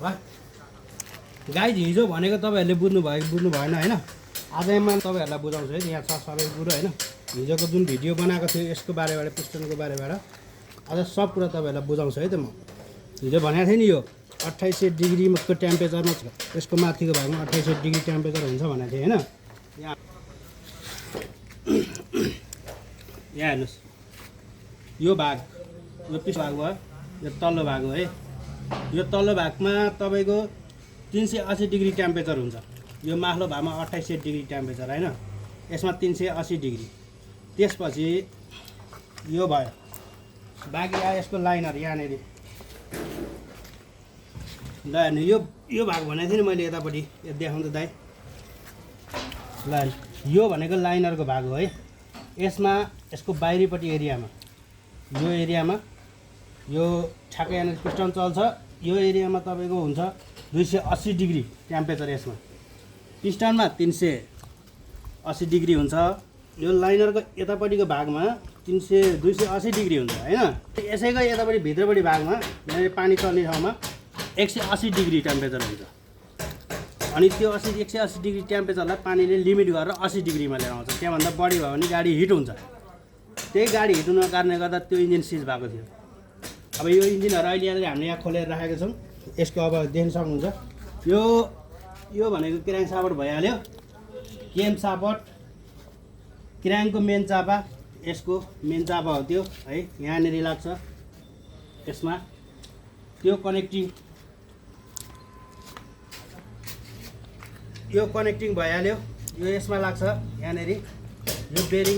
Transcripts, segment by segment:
Guys हिजो भनेको तपाईँहरूले बुझ्नु भएन होइन। आजैमा तपाईँहरूलाई बुझाउँछु है, यहाँ छ सबै कुरो होइन। हिजोको जुन भिडियो बनाएको थियो यसको बारेबाट, पिस्टनको बारेबाट आज सब कुरा तपाईँहरूलाई बुझाउँछु है त म। हिजो भनेको थिएँ नि यो 2800 डिग्रीको टेम्परेचरमा छ, यसको माथिको भागमा 2800 डिग्री टेम्परेचर हुन्छ भनेको थिएँ होइन। यहाँ हेर्नुहोस्, यो भाग, यो पिस भाग भयो, यो तल्लो भाग हो है। यो तल्लो भागमा तपाईँको 380 डिग्री टेम्परेचर हुन्छ। यो माथिल्लो भागमा 2800 डिग्री टेम्परेचर होइन, यसमा 380 डिग्री। त्यसपछि यो भयो, बाँकी आयो यसको लाइनर यहाँनिर। ल हेर्नु, यो भाग भनेको थिएँ नि मैले यतापट्टि, यो देखाउँदा दाइ। ल यो भनेको लाइनरको भाग हो है। यसमा यसको बाहिरीपट्टि एरियामा, यो एरियामा यो ठ्याक्कै यहाँनिर पिस्टन चल्छ। यो एरियामा तपाईँको हुन्छ 280 डिग्री टेम्परेचर। यसमा पिस्टनमा 380 डिग्री हुन्छ। यो लाइनरको यतापट्टिको भागमा 280 डिग्री हुन्छ होइन। यसैको यतापट्टि भित्रपट्टि भागमा यहाँनिर पानी चल्ने ठाउँमा 180 डिग्री टेम्परेचर हुन्छ। अनि त्यो 180 डिग्री टेम्परेचरलाई पानीले लिमिट गरेर 80 डिग्रीमा लिएर आउँछ। त्यहाँभन्दा बढी भयो भने गाडी हिट हुन्छ। त्यही गाडी हिट हुनुको कारणले गर्दा त्यो इन्जिन सिज भएको थियो। अब यो इन्जिनहरू अहिले यहाँनिर हामीले यहाँ खोलेर राखेको छौँ। यसको अब देख्न सक्नुहुन्छ, यो भनेको क्र्याङ्क सापट भइहाल्यो। केम सापट, क्र्याङ्कको मेन चापा, यसको मेन चापा हो त्यो है, यहाँनिर लाग्छ यसमा। त्यो कनेक्टिङ भइहाल्यो। यो यसमा लाग्छ यहाँनिर। यो बेरिङ,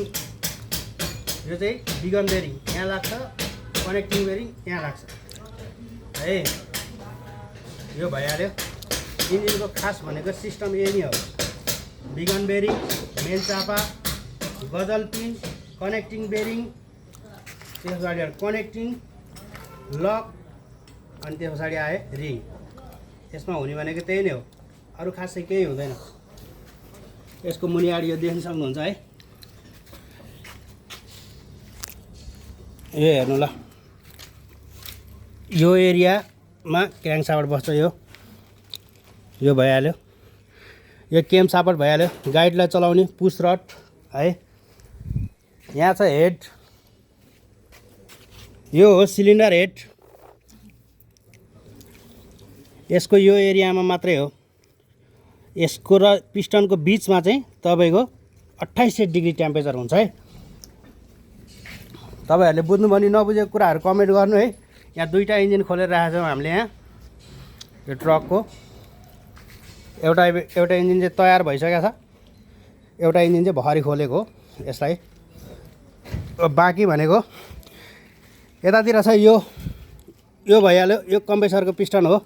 यो चाहिँ बिगन बेरिङ यहाँ लाग्छ, कनेक्टिङ बेरिङ यहाँ लाग्छ है। यो भइहाल्यो। इन्जिनको खास भनेको सिस्टम यही नै हो। बिगन बेरिङ, मेन चापा, गजल पिन, कनेक्टिङ बेरिङ, त्यस पछाडि कनेक्टिङ लक, अनि त्यस पछाडि आयो रिङ। यसमा हुने भनेको त्यही नै हो, अरू खासै केही हुँदैन। यसको मुनियाडी यो देख्न सक्नुहुन्छ है। यो हेर्नु ल, यो एरियामा क्र्याङ्क सापट बस्छ। यो भइहाल्यो। यो केम सापट भइहाल्यो। गाइडलाई चलाउने पुस रड है। यहाँ छ हेड, यो हो सिलिन्डर हेड। यसको यो एरियामा मात्रै हो। यसको र पिस्टनको बिचमा चाहिँ तपाईँको 2800 डिग्री टेम्परेचर हुन्छ है। तपाईँहरूले बुझ्नु भने नबुझेको कुराहरू कमेन्ट गर्नु है। यहाँ दुईवटा इन्जिन खोलेर राखेको छौँ हामीले। यहाँ यो ट्रकको एउटा इन्जिन चाहिँ तयार भइसकेको छ, एउटा इन्जिन चाहिँ भर्खरै खोलेको हो यसलाई। बाँकी भनेको यतातिर छ। यो भइहाल्यो। यो कम्प्रेसरको पिस्टन हो,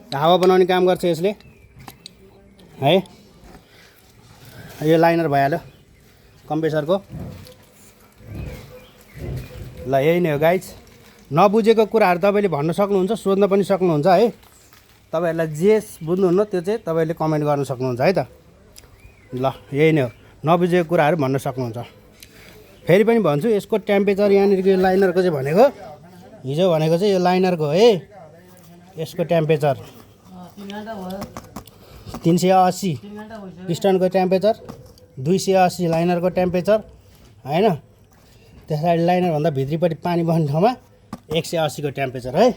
हावा बनाउने काम गर्छ यसले है। यो लाइनर भइहाल्यो कम्प्रेसरको। ल यही नै हो गाइज। नबुझेको कुराहरू तपाईँले भन्न सक्नुहुन्छ, सोध्न पनि सक्नुहुन्छ है। तपाईँहरूलाई जे बुझ्नुहुन्न त्यो चाहिँ तपाईँले कमेन्ट गर्न सक्नुहुन्छ है त। ल यही नै हो, नबुझेको कुराहरू भन्न सक्नुहुन्छ। फेरि पनि भन्छु, यसको टेम्परेचर यहाँनिर यो लाइनरको चाहिँ भनेको, हिजो भनेको चाहिँ यो लाइनरको है। यसको टेम्परेचर 380, पिस्टनको टेम्परेचर 280, लाइनरको टेम्परेचर होइन। त्यसरी लाइनरभन्दा भित्रीपट्टि पानी बस्ने ठाउँमा 180 को टेम्परेचर है।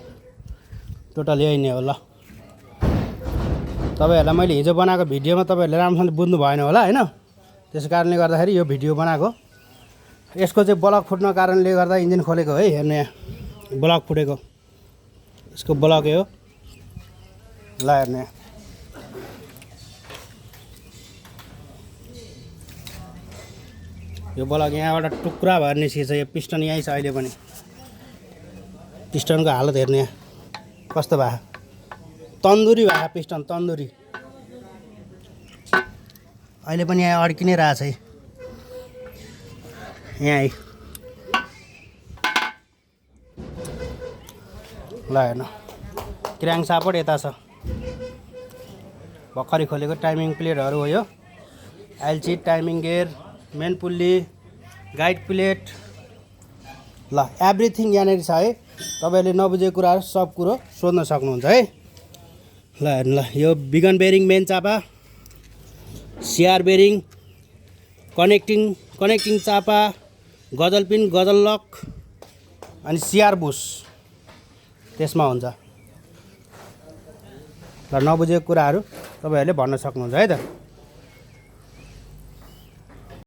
टोटल यही नै हो। ल तपाईँहरूलाई मैले हिजो बनाएको भिडियोमा तपाईँहरूले राम्रोसँग बुझ्नु भएन होला होइन। त्यस कारणले गर्दाखेरि यो भिडियो बनाएको। यसको चाहिँ ब्लक फुट्न कारणले गर्दा इन्जिन खोलेको है। हेर्नु यहाँ ब्लक फुटेको, यसको ब्लकै हो। ल हेर्नु यहाँ, यो ब्लक यहाँबाट टुक्रा भएर निस्किन्छ। यो पिस्टन यहीँ छ अहिले पनि। पिस्टनको हालत हेर्नु यहाँ कस्तो भयो, तन्दुरी भयो पिस्टन, तन्दुरी। अहिले पनि यहाँ अड्किनै रहेछ है यहाँ। ल हेर्नु, क्र्याङ्क सापट यता छ, भर्खरै खोलेको। टाइमिङ प्लेटहरू हो यो, LC, timing gear, main pulley, guide plate. ल एभ्रिथिङ यहाँनिर छ है। तपाईँहरूले नबुझेको कुराहरू सब कुरो सोध्न सक्नुहुन्छ है। ल हेर्नु ल, यो बिगन बेरिङ मेन चापा, सिआर बेरिङ, कनेक्टिङ चापा, गजल पिन, गजल लक अनि सिआर बुस त्यसमा हुन्छ। र नबुझेको कुराहरू तपाईँहरूले भन्न सक्नुहुन्छ है त।